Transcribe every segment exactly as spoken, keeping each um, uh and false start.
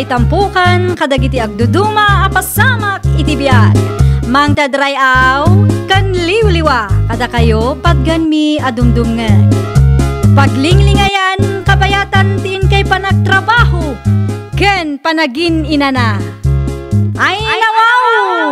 Itampukan kadagiti agduduma a pasamak iti biag. Mangted ray-aw ken liwliwa kadakayo patganmi a dumdumngeg. Paglinglingayan, kabayatan ti inkay panagtrabaho ken panagin-inana. Ay, nawaw!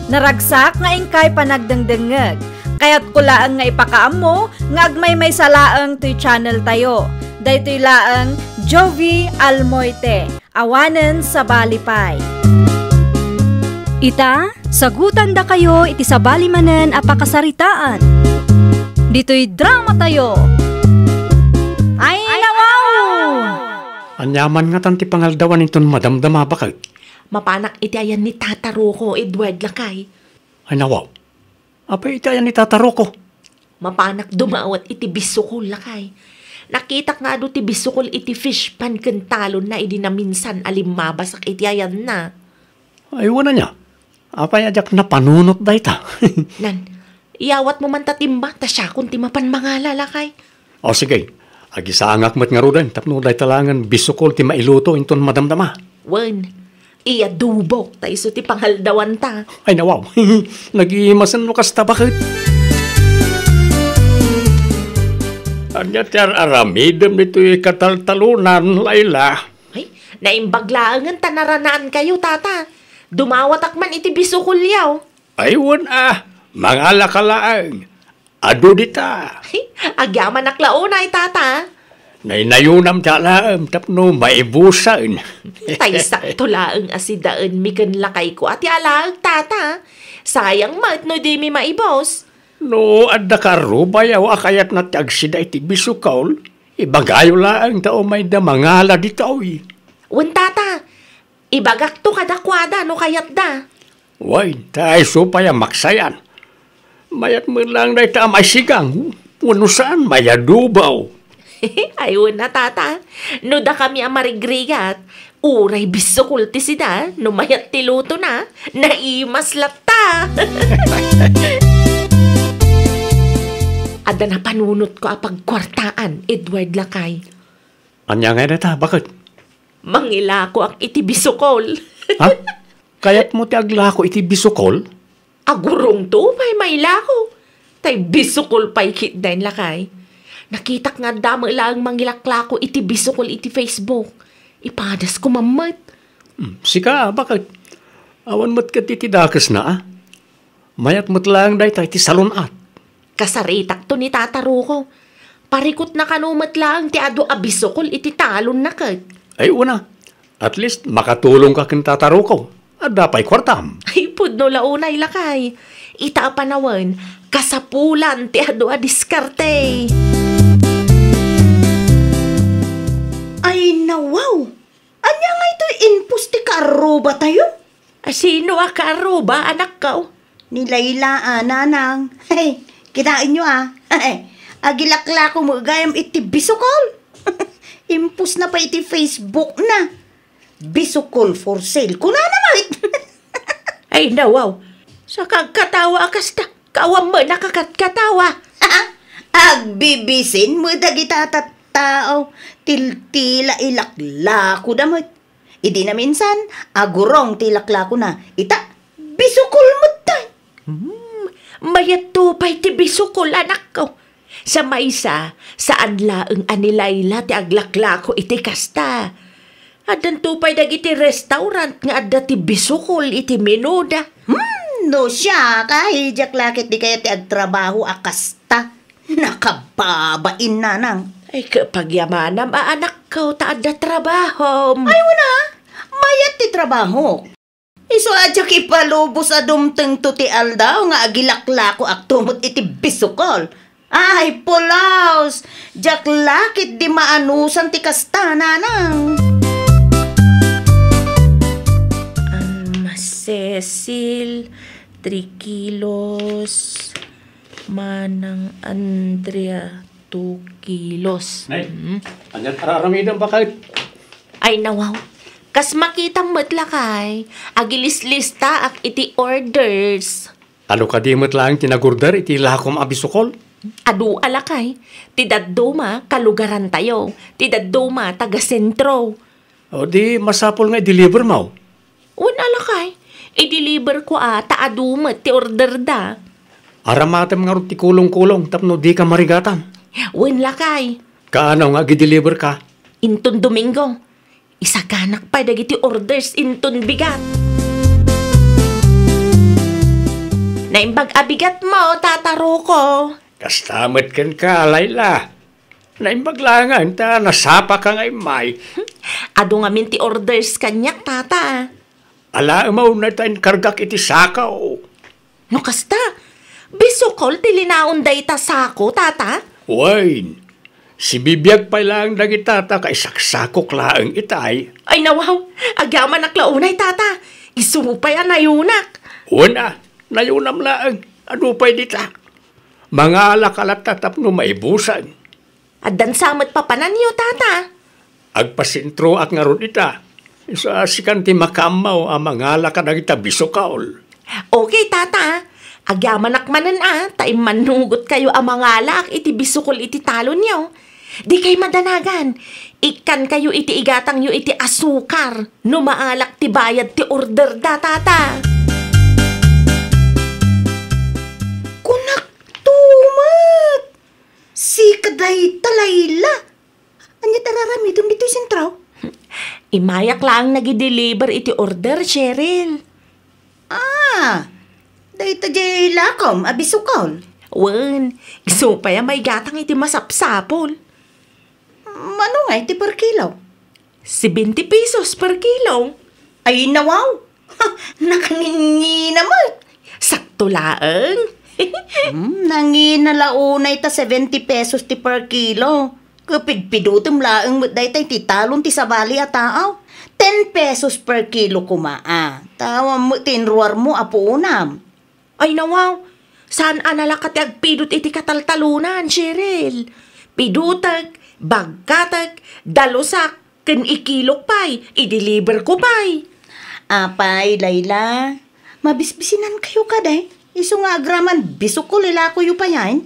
Naragsak nga inkay panagdengdengngeg. Kayatko laeng nga ipakaammo nga agmaymaysa laeng toy channel tayo. Daytoy laeng Jovie Almoite, awanen sabali pay. Ita, sagutandakayo iti sabali manen a pakasaritaan. Ditoy drama tayo. Ay, nawaw! Aniaman ngatan ti pangaldawan inton madamdama, baket? Mapanak iti ayan ni Tata Rocco, Edward, lakay. Ay, nawaw. Apay iti ayan ni Tata Rocco? Mapanak dumawat iti bisukol, lakay. Nakitak nga adu ti bisukol iti fish pan ken talonna idi naminsan a limmabasak iti ayanna. Ay, wen ania. Apay a diak napanunot dayta? Nan, iyawatmo man ta timba, ta siakon ti mapan mangala, lakay. O, sige. Agisangak met ngaruden tapno dayta laengen bisukol ti mailuto inton madamdama. Wen, iadubok ta isu ti pangaldawanta. Ay, nawaw. Nagimasen no kasta, baket? Ania ti ar-aramidem ditoy kataltalonan, Laila? Ay, naimbag laengen ta naranaankayo, Tata. Dumawatak man iti bisukolyo. Ay, wen a, mangalaka laeng. Adu dita. Ay, agyamanak la unay, Tata. Naynayonam ti alaem tapno maibusen. Tay sakto laeng a sidaenmi ken lakayko a ti alaek, Tata. Sayang met no dimi maibus. No adda kaarrubayo a kayatna ti agsida iti bisukol, ibagayo laeng ta umayda mangala ditoy. Wen, Tata, ibagakto kadakuada no kayatda. Wen, ta isu pay a maksayan. Mayat met laeng dayta a maisigang, wenno saan, maiadubo. Ay, wen a, Tata. No dakami a marigrigat, uray bisukol ti sida, no mayat ti lutona, naimas latta. Adda napanunotko a pagkuartaan, Edward, lakay. Ania ngay dayta, baket? Mangilakoak iti bisukol. Ha? Kayatmo ti aglako iti bisukol? Agurongto pay mailako. Tay bisukol pay ketdin, lakay. Nakitak nga adda met laeng mangilaklako iti bisukol iti Facebook. Ipadasko man met. Hmm, sika, baket? Awan met ket iti dakesna, a? Mayat met laeng dayta iti salun-at. Kasaritakto ni Tata Rocco. Parikutna kano met laeng ti adu a bisukol iti talonna ket. Ay, wen a. At least, makatulongka ken Tata Rocco. Adda pay kuartam. Ay, pudno la unay, lakay. Ita a panawen, kasapulan ti adu a diskarte. Ay, nawaw! Ania ngay toy impus ti kaarrubatayo? A, sino a kaarruba, anakko? Ni Laila a, nanang. Hey, kitaenyo a. Agilaklako met gayam iti bisukol. Impusna pay iti Facebook na. Bisukol for sale. Kunana met. Ay, nawaw. Sa kagkatawa a kasta, kaawan met a kakatkatawa. Agbibisin met dagita a tattao. Tiltila ilaklakoda met. Idi naminsan, agurong ti laklakona. Ita, bisukol met tay. Hmm, mayatto pay ti bisukol, anakko. Sa maysa, saan laeng a ni Laila ti aglaklako iti kasta. Addanto pay dagiti restaurant nga adda ti bisukol iti menuda. Hmm, no siak, ay, diak la ketdi kayat ti agtrabaho a kasta. Nakababain, nanang. Ay, ket pagyamanam a anakko ta adda trabahom. Ay, wen a, mayat ti trabahok. Isu a diak ipalubos a dumtengto ti aldaw nga agilaklakoakto met iti bisukol. Ay, pulos! Diak la ketdi maanusan ti kasta, nanang. Alma Cecil, three kilos. Manang Andrea, two kilos. Nay, mm, ania't ar-aramidem, baket? Ay, nawaw. Kas makitam met lakay, agilislistaak iti orders. Ano kadi met laeng ti nagorder iti lakom a bisukol? Adu a lakay, ti dadduma kalugarantayo, ti dadduma taga-sentro. O di masapul nga i-deliver mo? Wen a lakay, i-deliver ko a ta adu met ti order da. Aramatem ngarud ti kulong-kulong tapno dika marigatan. Wen lakay. Kaano nga agi-deliver ka? Inton Domingo, isaganak pay dagiti orders inton bigat. Naimbag a bigat mo, Tata Rocco. Kasta met kenka, Layla. Naimbag laengen ta nasapaka nga immay. Adu ngamin ti orders kaniak, Tata. Alaem a unay ta inkargak iti sako. No kasta, bisukol ti linaon dayta sako, Tata? Wen, sibibiag pay laeng dagita ta kaisaksakok laeng itay. Ay, nawaw, agyamanak la unay, Tata. Isu pay a nayunak. Wen a, nayunam laeng. Adu pay dita. Mangalaka latta tapno maibusan. Addan sa met papananyo, Tata? Agpasentroak ngarud ita. Isu a sikan ti makaammo a mangala kadagita bisukol. Okay, Tata. Agyamanak manen a, ta immannugotkayo a mangalaak iti bisukol iti talonyo. Dikay madanagan. Ikkankayo iti igatangyo iti asukar no maalak ti bayad ti order da, Tata. Kunak tumet! Sika dayta, Layla. Ania ti ar-aramidem ditoy sentro? Immayak laeng nagi-deliver iti order, Cheryl. Ah, dayta diay lakom a bisukol. Wen, isu pay a maigatang iti masapsapul. Mano nga iti per kilo? Seventy pesos per kilo. Ay, nawaw! Nakangingina met. Sakto laeng. Hmm, nangina la unay ta seventy pesos ti per kilo. Kapidpidutem laeng met dayta iti talon ti sabali a tao. Ten pesos per kilo koma, a. Tawan met ti inruarmo a puonam. Ay, nawaw, saan a nalaka ti agpidut iti kataltalonan, Cheryl. Pidutek, bagkatek, dalusak, ken ikilok pay, i-deliver ko pay. Apay, Layla, mabisbisinankayo kadi? Isu nga agraman bisukol ilakoyo payen?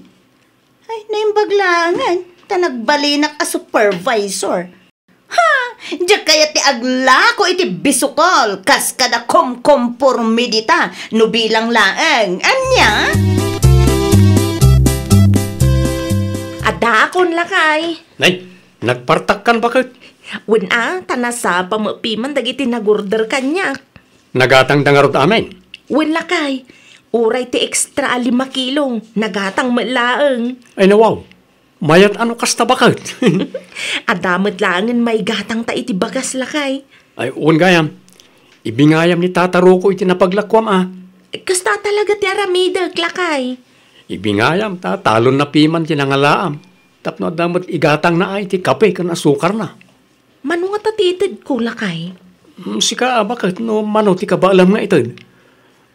Ay, naimbag laengen, ta nagbalinak a supervisor. Ha! Diak kayat ti aglako iti bisukol kas kada komkomporme dita no bilang laeng. Ania? Adakon, lakay. Nay, nagpartakkan baket? Wen a, ta nasapa met piman dagiti nagorder kaniak. Nagatangda ngarud amin? Wen, lakay. Uray ti extra a lima kilo, nagatang met laeng. Ay, nawaw. Mayat a no kasta baket. Adda met laengen maigatangta iti bagas, lakay. Ay, wen gayam. Ibingayam ni Tata Rocco iti napaglakuam a. Kasta talaga ti aramidek, lakay. Ibingayam ta talonna piman ti nangalaam. Tapno adda met igatangna a iti kape ken asukarna. Mano ngata ti itedko, lakay? Mm, sika a baket no mano ti kabaelam nga ited.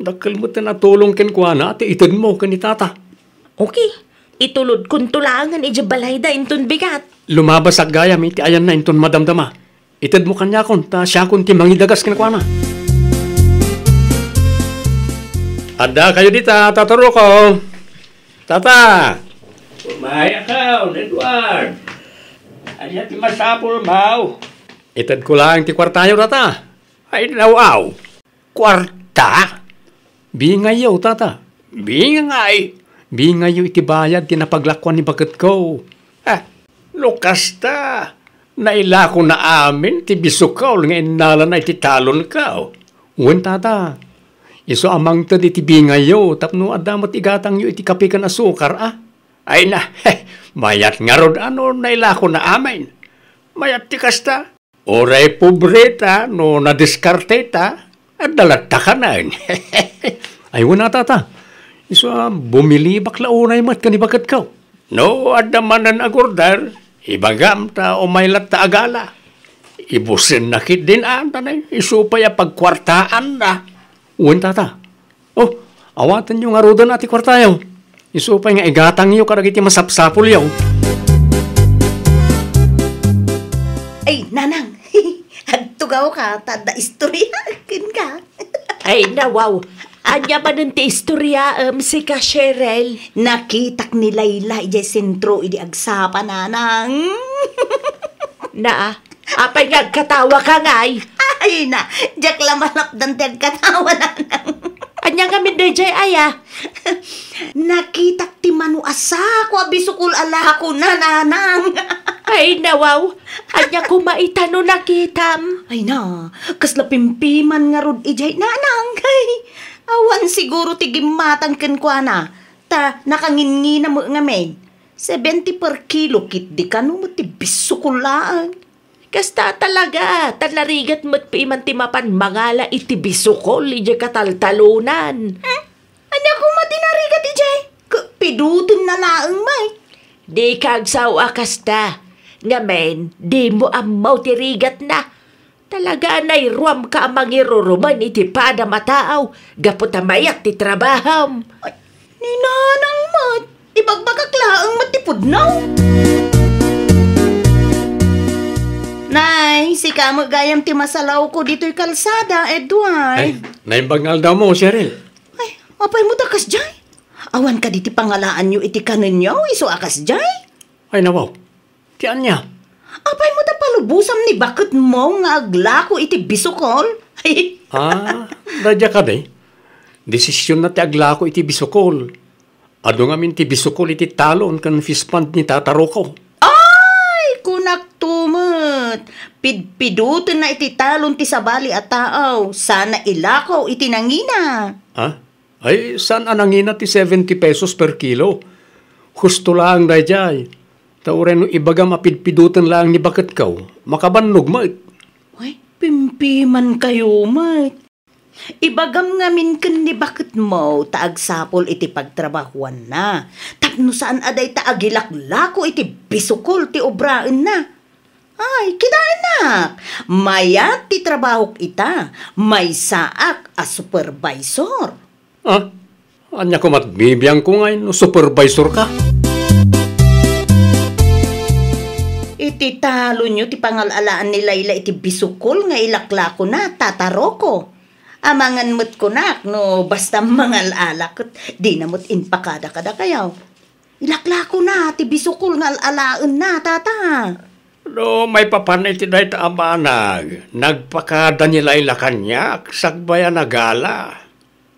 Dakkel met ti natulong kenkuana ti itedmo ken ni Tata. Okay, itulodkonto laengen idiay balayda inton bigat. Lumabasak gayam iti ayanna inton madamdama. Itedmo kaniakon ta siakon ti mangidagas kenkuana. Adda kayo dita, Tata Rocco. Tata! Umayakaw, Edward! Ania ti masapulmaw? Itedko laeng ti kuartayo, Tata. Ay, nawaw. Kuarta? Bingayyo, Tata. Bingay? Bingayyo iti bayad ti napaglakuan ni baketko. Ah, no kasta, nailakona amin ti bisukol nga innalana iti talonko. Wen, Tata. Isu a mangted iti bingayyo tapno adda met igatangyo iti kape ken asukar, a? Ay na, mayat ngarud a no nailakona amin. Mayat ti kasta. Uray pobreta no nadiskarteta, adda latta kanen. Ay, wen a, Tata. Isu a bumilibak la unay met ken ni baketko. No adda manen a order, ibagam ta umay latta a gala. Ibusenna ketdin a, ta isu pay a pagkuartaanna. Wen, Tata. Oh, awatenyo ngaruden a ti kuartayo. Isu pay nga igatangyo kadagiti masapsapulyo. Ay, Nanang, agtugawka ta adda istorya kenka. Ay, nawaw. Ania manen ti istoryaem, sika, Cheryl? Nakitak ni Layla idiay sentro idi agsapa, nanang. Naa, apay nga agkatawaka ngay? Ay na, diak la malapdan ti agkatawa, nanang. Ania ngamin daydiay aya? Nakitak ti mano a sako a bisukol a lakona, nanang. Ay, nawaw. Ania koma ita no nakitam? Ay na, kasla pimpiman ngarud idiay, nanang. Ay, awan siguro ti gimmatang kenkuana. Ta nakanginnginam met ngamin. Seventy per kilo ketdi kano met ti bisukol laeng. Kasta talaga, ta narigat met pay man ti mapan mangala iti bisukol idiay kataltalonan. Hmm? Ania koma ti narigat idiay? Ket pidotenna laeng met. Dika agsao a kasta. Ngamin, dimo ammo ti rigatna. Talaga a nairuamka a mangirurumen iti padam a taaw gapu ta mayat ti trabahom. Ay, ni nanang met, ibagbagak laeng met ti pudno. Nay, sika met gayam ti masalawko ditoy kalsada, Edward. Ay, naimbag nga aldawmo, Cheryl. Ay, apay met a kasdiay? Awan kadi ti pangalaanyo iti kanenyo, isu a kasdiay? Ay, nawaw. Ti ania? Apay met a palubosam ni baketmo nga aglako iti bisukol? Ah, daydiay kadi. Desisionna ti aglako iti bisukol. Adu ngamin ti bisukol iti talon ken fish pond ni Tata Rocco. Ay, kunakto met. Pidpidotenna iti talon ti sabali a taaw, sana ilako iti nangina. Ha? Ay, saan a nangina ti seventy pesos per kilo? Husto laeng daydiay. Ta uray no ibagam a pidpidoten laeng ni baketko, makabannog met. Ay, pimpimankayo met. Ibagam ngamin ken ni baketmo ta agsapul iti pagtrabahuanna. Tapno saan a dayta agilaklako iti bisukol ti obraenna. Ay, kidaennak! Mayat ti trabahok ita. Maysaak a supervisor. Ah, ania koma't bibiangko ngay no supervisorka? Iti talonyo ti pangal-alaan ni Layla iti bisukol nga ilaklakona, Tata Rocco. Amangan met kunak no basta mangal-ala ket dina met impakada kadakayo. Ilaklakona ti bisukol nga al-alaenna, Tata. No maipapan iti dayta a banag, nagpakada ni Layla kaniak, sakbay a nagala.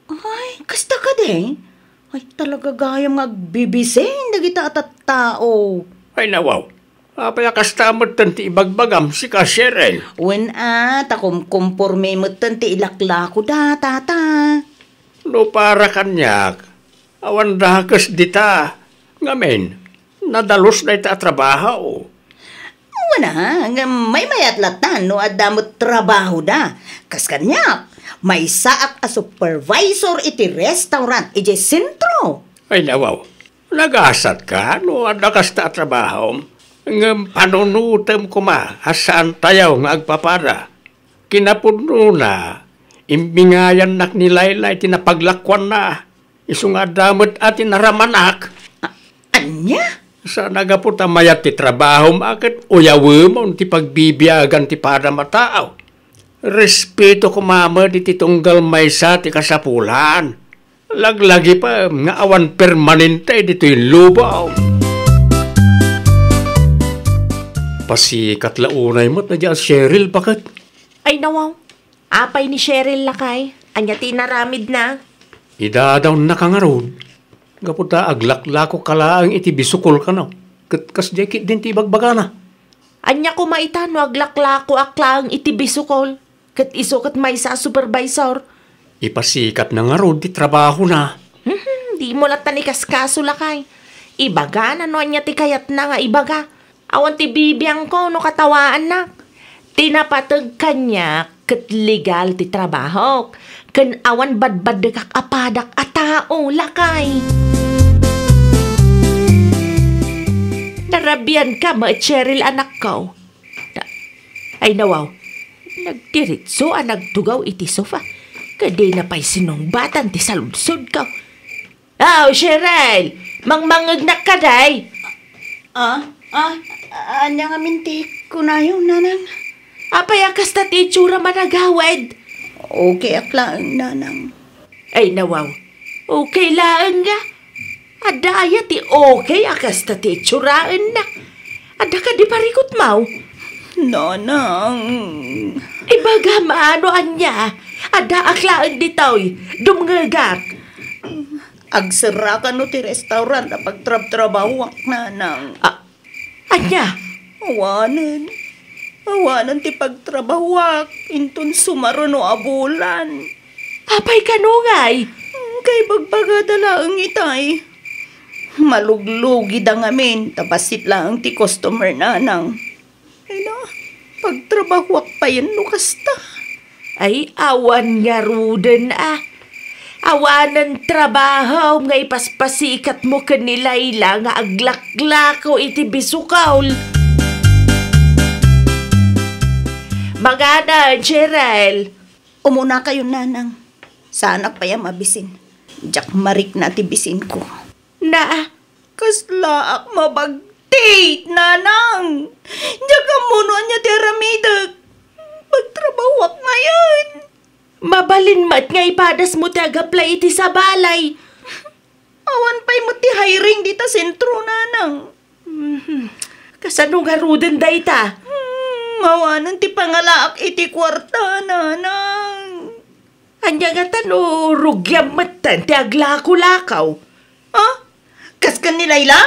Ay, kasta kadi? Ay, talaga gayam nga agbibisin dagita a tattao. Ay, nawaw. Apay a kasta metten ti ibagbagam, sika, Cheryl? Wen a, ta kumkumpormi metten ti ilaklakoda, Tata. No para kaniak, awan dakes dita. Ngamin, nadalus dayta a trabaho. Wen a, ngem maymayat latta no adda met trabahoda. Kas kaniak, maysaak a supervisor iti restaurant idiay sentro. Ay, nawaw. Nagasatka no adda kasta a trabahom, ngem panunotem koma a saantayo nga agpapada. Kinapudnona, imbingayannak ni Laylay ti napaglakuanna, isu nga adda met a tinaramanak. A-, ania? Saan a gapu ta mayat ti trabahom a ket uyawemon ti pagbibiagan ti padam a tao. Respeto koma met iti tunggal maysa ti kasapulan. Laglagipem nga awan permanente ditoy lubong. Pasikat la unay met a di a Cheryl, baket? Ay, nawaw. Apay ni Cheryl, lakay? Ania ti inaramidna? Idadawnnak ngarud. Gapu ta aglaklako ka laeng iti bisukol kano. Ket kasdiay ketdin ti ibagbagana. Ania koma ita no aglaklakoak laeng iti bisukol? Ket isu ket maysa a supervisor. Ipasikatna ngarud ti trabahona. Mhm, dimo latta ni kaskaso, lakay. Ibagana no ania ti kayatna nga ibaga. Awan ti bibiangko no katawaannak. Ti napateg kaniak ket legal ti trabahok, ken awan badbaddekak a padak a tao, lakay. Narabianka met, Cheryl, anakko. Na-, ay, nawaw. Nagdiritso a nagtugaw iti sofa. Kadina pay sinungbatan ti saludsodko. Aw, Cheryl! Mangmangngegnak kadi? Ah, ah, ania ngamin ti kunayo, nanang? Apay a kasta ti itsuram a nagawid? Okay ak laeng, nanang. Ay, nawaw. Okay laeng nga. Adda aya ti okay a kasta ti itsuraenna? Adda kadi parikutmaw? Nanang. Ibagam a no ania. Addaak laeng ditoy. Dumngegak. Agserra kano ti restaurant a pagtrabtrabahoak, nanang. A-, Ania? Awanen. Awanen ti pagtrabahoak inton sumaruno a bulan. Apay kano ngay? Hmm, kaibagbagada laeng itay. Maluglugida ngamin ta bassit laeng ti customer, nanang. Ay na, pagtrabahoak payen no kasta. Ay, awan ngaruden a. Awanen trabahom nga ipaspasikatmo ken ni Laila nga aglaklako iti bisukol. Mangana, Cheryl. Umunakayon, nanang. Saanak pay a mabisin. Diak marikna ti bisinko. Na, Kaslaak mabagtit, nanang. Diak ammo no ania ti aramidek. Pagtrabahoak ngayen. Mabalin met nga ipadasmo ti agaplay iti sabalay. Awan pay met ti hiring dita sentro, nanang. Mhm. Kasano ngaruden dayta? Hmm, awanen ti pangalaak iti kuarta, nanang. Ania ngata no rugiam metten ti aglako-lakaw? Ha? Kas ken ni Laila?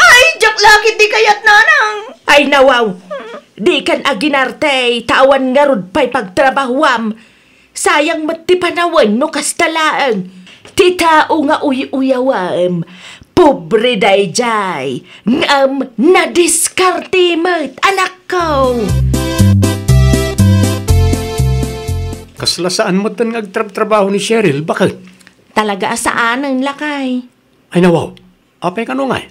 Ay, diak la ketdi kayat, nanang. Ay, nawaw. Dikan aginarte, ta awan ngarud pay pagtrabahuam. Sayang met ti panawen no kasta laeng. Ti tao nga uy-uyawem, pobre daydiay, ngem nadiskarte met, anakko. Kasla saan metten nga agtrabtrabaho ni Cheryl, baket? Talaga a saanen, lakay. Ay, nawaw. Apay kano ngay?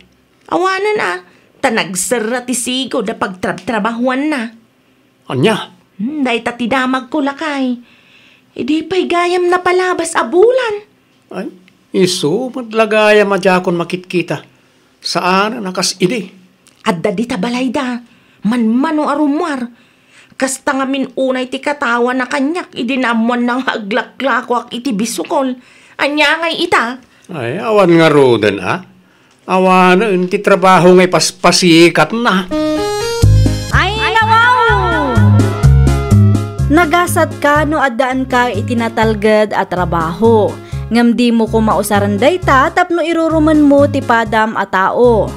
Awanen a, ta nagserra ti sigud a pagtrabtrabahuanna. Ania? Hmm, dayta ti damagko, lakay. Idi pay gayam napalabas a bulan. Ay, isu met la gayam a diakon makitkita. Saan a kas idi. Adda dita balayda. Manmano a rummuar. Kasta ngamin unay ti katawana kaniak idi naammoanna nga aglaklakoak iti bisukol. Ania ngay ita? Ay, awan ngaruden a. Awanen ti trabaho nga ipaspasikatna. Ay, nawaw! Nagasatka no addaanka iti natalged a trabaho. Ngem dimo koma usaren dayta tapno irurumenmo ti padam a tao.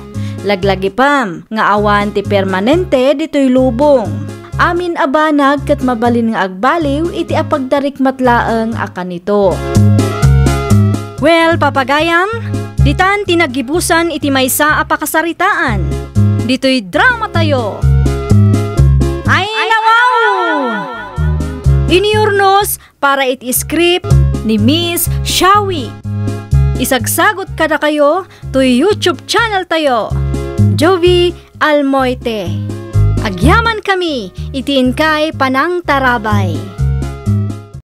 Laglagipem nga awan ti permanente ditoy lubong. Amin a banag ket mabalin nga agbaliw iti apagdarikmat laeng a kanito. Well, papagayam, ditan ti naggibusan iti maysa a pakasaritaan. Ditoy dramatayo. Ay, nawaw! Inurnos para iti script ni Miss Shawi. Isagsagot kadakayo toy YouTube channel tayo, Jovi Almoite. Agyaman kami iti inkay panangtarabay.